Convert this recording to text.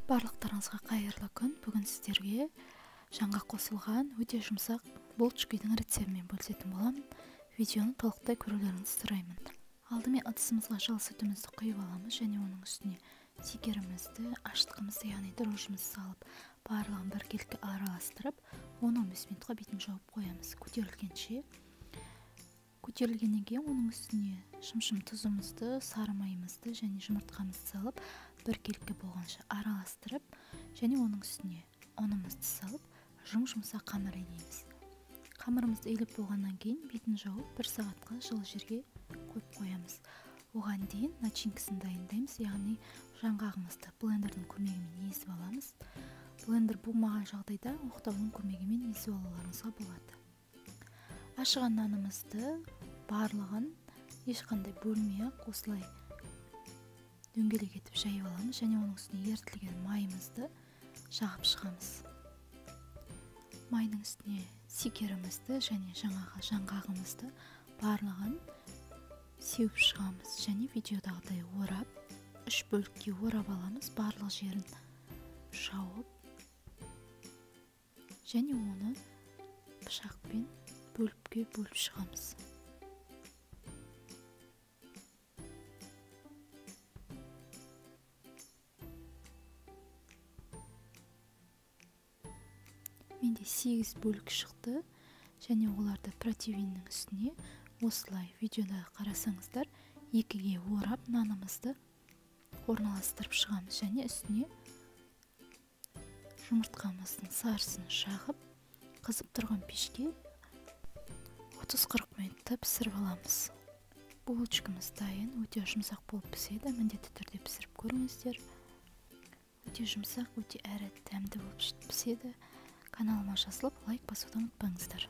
Барлықтарыңызға қайырлы күн. Бүгін сіздерге жаңғақ қосылған өте жұмсақ булочкидің рецептімен бөлісетін боламын. Видеоны толықтай көрулеріңізді сұраймын. Алдымен ыдысымызға жылы сүтімізді құйып аламыз және оның үстіне шекерімізді, ашытқымызды, яғни дрожжымызды салып, барлығын біркелкі араластырып, 10-15 минутқа бетін жауып қоямыз. Көтерілгенше. Көтерілгеннен кейін оның үстіне шымшым тұзымызды, сары майымызды және жұмыртқамызды салып, біркелкі болғанша араластырып, және оның үстіне ұнымызды салып, жұм-жұмсақ қамыр илейміз. Қамырымызды илеп болғаннан кейін бетін жауып, 1 сағатқа жылы жерге қойып қоямыз. Оған дейін начинкасын дайындаймыз, яғни жаңғағымызды блендердің көмегімен езіп аламыз. Блендер болмаған жағдайда оқтаудың көмегімен езіп алуларыңызға болады. Ашыған нанымызды барлығын ешқандай бөлмей-ақ осылай дөңгелек етіп жайып аламыз және оның үстіне ерітілген майымызды жағып шығамыз. Майдың үстіне шекерімізді және жаңағы жаңғағымызды барлығын сеуіп шығамыз және видеодағыдай орап, 3 бөлікке орап аламыз, барлық жерін жауып және оны пышақпен бөліпке бөліп шығамыз. Менде 8 бөлік шықты және оларды противеннің үстіне осылай видеода қарасаңыздар 2-ге орап нанымызды орналастырып шығамыз және үстіне жұмыртқамыздың сарысын жағып, қызып тұрған пешке 30-40 минутта пісіріп аламыз. Булочкамыз дайын, өте жұмсақ болып піседі, міндетті түрде пісіріп көріңіздер. Өте жұмсақ, өте әрі дәмді болып піседі. Каналыма жазылып, лайк басуды ұмытпаңыздар.